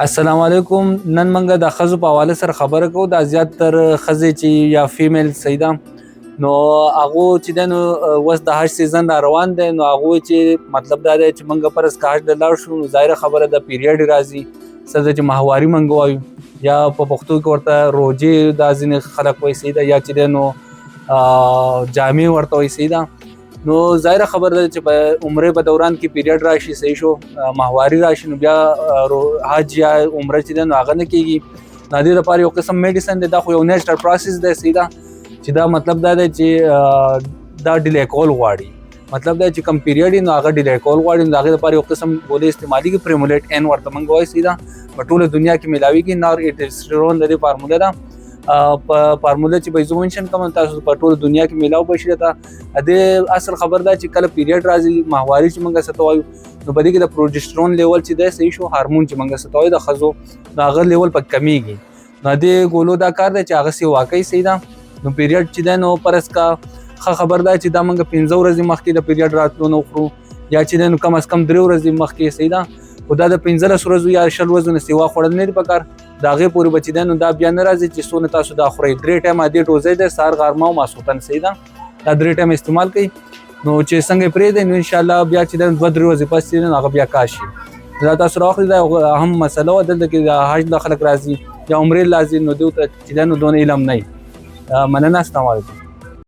السلام علیکم. نن منګه د خزو په حواله سره خبره کوو. دا زیات تر خزې چې یا فیمیل سیدا، نو هغه چې د نو وس د حج سیزن را روان دی، نو هغه چې مطلب دا دی چې منګه پرس که حج د لاړ شو، نو ظاهره خبره د پیریډ راځي، څه چې ماهواري منګه وایو یا په پښتو کې ورته روجې دا ځینې خلک وایي، صحیح ده، یا چې دی نو جامې ورته وایي، صحیح ده. نو ظاهره خبره ده چې په عمرې په دوران کې پیریډ راشي، صحیح شو، ماهواري راشي، نو بیا حج یا عمره چې ده نو هغه نه کېږي. نو دې لپاره یو قسم میډیسن دی. دا خو یو نیچرل پروسس دی، صحیح ده، چې دا مطلب دا دی چې دا ډیلی کول غواړي. مطلب دا چې کم پیریډ نو هغه ډیلی کول غواړي. نو هغه لپاره یو قسم ګولې استعمالي کې پریمولیټ ان ورته مونږ وایو، صحیح ده. په ټوله دنیا کې ملاویږي. نور ایټسټرون د دې فارموله ده. په فارموله چې به زه منشن کوم، تاسو په ټوله دنیا کې ملاو به شي. دا د اصل خبر ده چې کله پیریډ راځي، ماهواري چې موږ څه ته وایو، نو په دې کې د پروجسترون لیول چې دی، صحیح شو، هارمون چې موږ څه ته وایو د ښځو، نو هغه لیول په کمیږي. نو دې ګولو دا کار دی چې هغه سی واقعي، صحیح ده. نو پیریډ چې دی نو پرس کا ښه خبر ده چې دا موږ 5 ورځې مخکې د پیریډ راتلو نه وخورو، یا چې دی نو کم از کم 3 ورځې مخکې، صحیح ده. خو دا د 15 ورځو یا 20 ورځو نه سیوا خوړل نه دي پکار. د هغې پورې به چې دی نو دا بیا نه راځي چې څونه تاسو دا خورئ. درې ټایمه دې ډوزۍ دی، سهار، غرمه او ماسخوتن، صحیح ده. دا درې ټایمه استعمال کړئ، نو چې څنګه یې پرېږدئ، نو انشاءالله بیا چې دی 2-3 ورځې پس چې دی نو هغه بیا کاشي. دا تاسو راواخلئ. دا یو اهم مسله وه. دلته کې د حج له خلک راځي یا عمرې راځي، نو دوی ته چې دی نو دونه علم نه وي. مننه، السلام علیکم.